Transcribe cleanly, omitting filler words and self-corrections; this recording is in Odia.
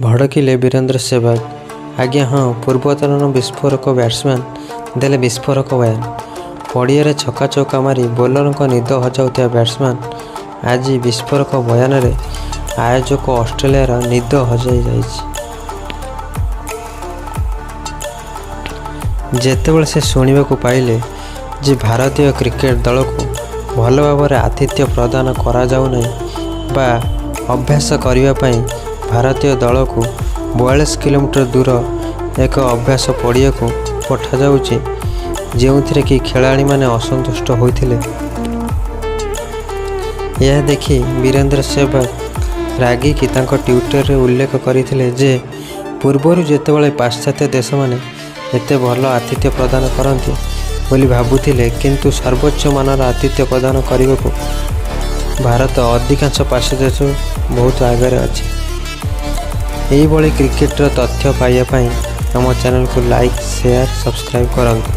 ଭଡ଼କିଲେ ବୀରେନ୍ଦ୍ର ସେହ୍ବାଗ। ଆଜ୍ଞା ହଁ, ପୂର୍ବତନ ବିସ୍ଫୋରକ ବ୍ୟାଟ୍ସମ୍ୟାନ୍ ଦେଲେ ବିସ୍ଫୋରକ ବୟାନ। ପଡ଼ିଆରେ ଛକା ଚୌକା ମାରି ବୋଲରଙ୍କ ନିଦ ହଜାଉଥିବା ବ୍ୟାଟ୍ସମ୍ୟାନ୍ ଆଜି ବିସ୍ଫୋରକ ବୟାନରେ ଆୟୋଜକ ଅଷ୍ଟ୍ରେଲିଆର ନିଦ ହଜିଯାଇଛି। ଯେତେବେଳେ ସେ ଶୁଣିବାକୁ ପାଇଲେ ଯେ ଭାରତୀୟ କ୍ରିକେଟ ଦଳକୁ ଭଲ ଭାବରେ ଆତିଥ୍ୟ ପ୍ରଦାନ କରାଯାଉନାହିଁ ବା ଅଭ୍ୟାସ କରିବା ପାଇଁ ଭାରତୀୟ ଦଳକୁ 42 କିଲୋମିଟର ଦୂର ଏକ ଅଭ୍ୟାସ ପଡ଼ିଆକୁ ପଠାଯାଉଛି, ଯେଉଁଥିରେ କି ଖେଳାଳିମାନେ ଅସନ୍ତୁଷ୍ଟ ହୋଇଥିଲେ। ଏହା ଦେଖି ବୀରେନ୍ଦ୍ର ସେହ୍ବାଗ ରାଗିକି ତାଙ୍କ ଟ୍ୱିଟରରେ ଉଲ୍ଲେଖ କରିଥିଲେ ଯେ ପୂର୍ବରୁ ଯେତେବେଳେ ପାଶ୍ଚାତ୍ୟ ଦେଶମାନେ ଏତେ ଭଲ ଆତିଥ୍ୟ ପ୍ରଦାନ କରନ୍ତି ବୋଲି ଭାବୁଥିଲେ, କିନ୍ତୁ ସର୍ବୋଚ୍ଚ ମାନର ଆତିଥ୍ୟ ପ୍ରଦାନ କରିବାକୁ ଭାରତ ଅଧିକାଂଶ ପାଶ୍ଚାତ୍ୟ ଦେଶଠୁ ବହୁତ ଆଗରେ ଅଛି। ଏହିଭଳି କ୍ରିକେଟର ତଥ୍ୟ ପାଇବା ପାଇଁ ଆମ ଚ୍ୟାନେଲକୁ ଲାଇକ୍, ସେୟାର, ସବସ୍କ୍ରାଇବ୍ କରନ୍ତୁ।